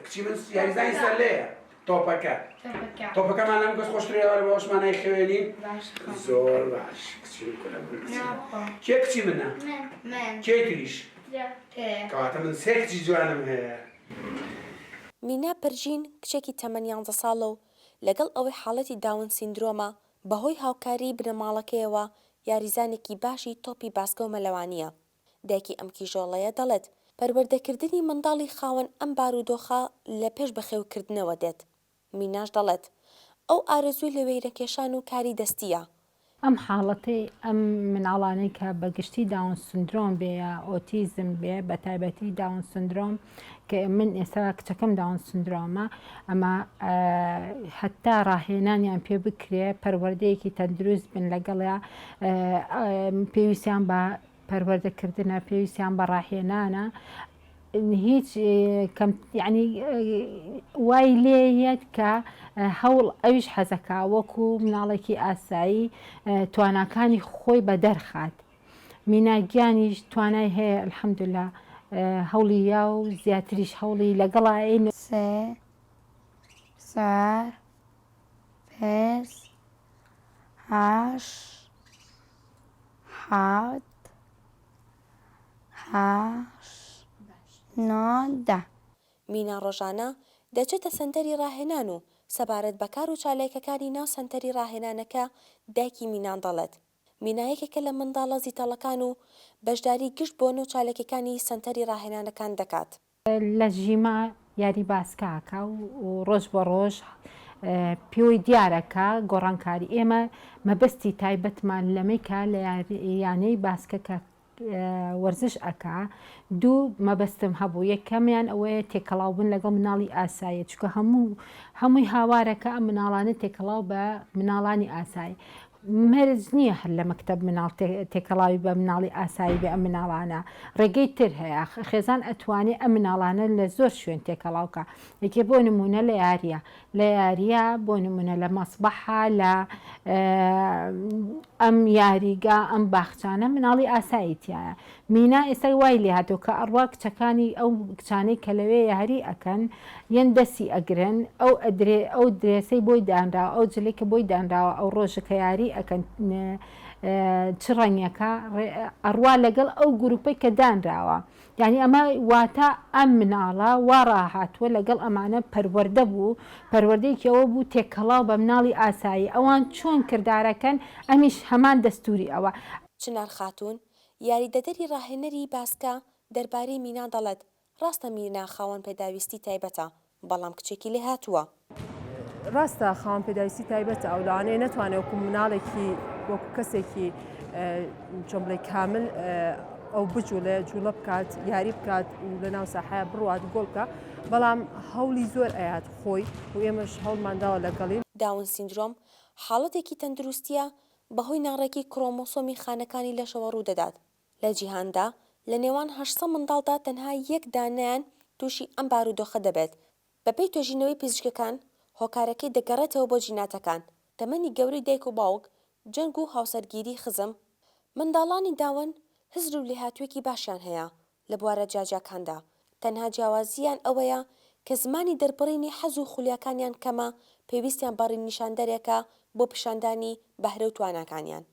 کچی من یاریزانی سەرلێیە تۆپەکە تۆپەکەمان لەم کەس خۆشترێ بەوەشمان نایخەوێنین زۆر باش کچی کێ کچی منە کێ تریش کەواتە من سێ کچی جوانم هەیە. مینا پرژین کچێکی تەمەن یانزە ساڵە و لەگەڵ ئەوەی حاڵەتی داون سیندرۆمە، بەهۆی هاوکاریی بنەماڵەکەیەوە یاریزانێکی باشی تۆپی باسکە و مەلەوانییە. دایکی ئەم کیژۆڵەیە دەڵێت، پەروەردەکردنی منداڵی خاوەن ئەم بارودۆخە لە پێش بەخێوکردنەوە دێت. میناش دەڵێت، ئەو ئارەزووی لە وێنەکێشان و کاری دەستییە. ئەم حاڵەتەی ئەم مناڵانەی کە بە گشتی داون سندرۆم بێ یا ئۆتیزم بێ بە تایبەتی داون سندرۆم کە من ئێستا کچەکەم داون سندرۆمە ئەمە هەتا ڕاهێنانیان پێ بکرێ پەروەردەیەکی تەندروست بن لەگەڵیا پێویستیان بە پەروەردەکردنە پێویستیان بە ڕاهێنانە هیچ کەم یعنی وای لێ یەت کە هەوڵ ئەویش حەزەکا وەکو مناڵێکی ئاسایی تواناکانی خۆی بە دەرخات مینا گیانیش توانای هەیە الحمدلله هەوڵی یا و زیاتریش هەوڵی لەگەڵا ئەین. سێ چوار پێنج هەشت حەوت هەشت نۆ دە. مینا ڕۆژانە دەچێتە سەنتەری ڕاهێنان و سەبارەت بە کار و چالاکیەکانی ناو سەنتەری ڕاهێنانەکە دایکی مینان دەڵێت، مینا یەکێکە لە منداڵە زیتەڵەکان و بەشداری گشت بۆنە و چالاکیەکانی سەنتەری ڕاهێنانەکان دەکات. لە ژیما یاری باسکە ئەکا و ڕۆژ بە ڕۆژ پێوەی دیارە کە گۆڕانکاری ئێمە مەبەستی تایبەتمان لەمەی کە لە یانەی باسکە کە وەرزش ئەکا دوو مەبەستم هەبوو یەکەمیان ئەوەیە تێکەڵاو بوون لەگەڵ مناڵی ئاساییە چونکە هەموو هەمووی هاوارەکە ئەم مناڵانە تێکەڵاو بە مناڵانی ئاسایی مەرج نییە هەر لە مەکتەب مناڵ تێکەڵاوی بە مناڵی ئاسایی بێ ئەم مناڵانە ڕێگەی تر هەیە خێزان ئەتوانێ ئەم مناڵانە لە زۆر شوێن تێکەڵاو کا یەکێ بۆ نمونە لە یاریە لە یاریە بۆ نمونە لە مەسبەحە لە ئەم یاریگا ئەم باخچانە مناڵی ئاسایی تایە مینا ئێستا وای لێ هاتووە کە ئەڕوا کچەکانی ئەو کچانەی کە لەوێ یاری ئەکەن یەن دەسی ئەگرن ئەو ئەدرێ ئەو درێسەی بۆی دانراوە ئەو جلەی کە بۆی دانراوە ئەو ڕۆژە کە یاری ئەکەن چ ڕەنگەکە ئەڕوا لەگەڵ ئەو گروپەی کە دانراوە یعنی ئەمە واتە ئەم مناڵە وا ڕاهاتووە لەگەڵ ئەمانە پەروەردە بوو پەروەردەیەکی ئەوە بوو تێکەڵاو بە مناڵی ئاسایی ئەوان چۆن کردارەکەن ئەمیش هەمان دەستوری ئەوە. چنار خاتوون، یاریدەدەری ڕاهێنەری باسکە دەربارەی مینا دەڵێت، ڕاستە مینا خاوەن پێداویستی تایبەتە، بەڵام کچێکی لێهاتووە. ڕاستە خاوەن پێداویستی تایبەتە، ئەو لەوانەیە نەتوانێت وەکو مناڵێکی وەکو کەسێکی چۆن بڵێ کامل ئەو بجوڵێ جوڵە بکات یاری بکات و لە ناو ساحەیە بڕوات گۆڵ بکە بەڵام هەوڵی زۆر ئەیات خۆی و ئێمەش هەوڵمان داوە لەگەڵی. داون سیندرۆم حاڵەتێکی تەندروستییە بەهۆی ناڕێکی کرۆمۆسۆمی خانەکانی لەشەوە ڕوودەدات، لە جیهاندا لە نێوان 800 منداڵدا تەنها یەک دانەیان تووشی ئەم بارودۆخە دەبێت، بەپێی توێژینەوەی پزیشکەکان هۆکارەکەی دەگەڕێتەوە بۆ جیناتەکان، تەمەنی گەورەی دایک و باوک، جەنگ و هاوسەرگیری خزم، منداڵانی داون هزر و لێهاتوویەکی باشیان هەیە لە بوارە جیاجیاکاندا، تەنها جیاوازییان ئەوەیە کە زمانی دەربڕینی حەز و خولیاکانیان کەمە، پێویستیان بە ڕێنیشاندەرێکە بۆ پیشاندانی بەهرە و تواناکانیان.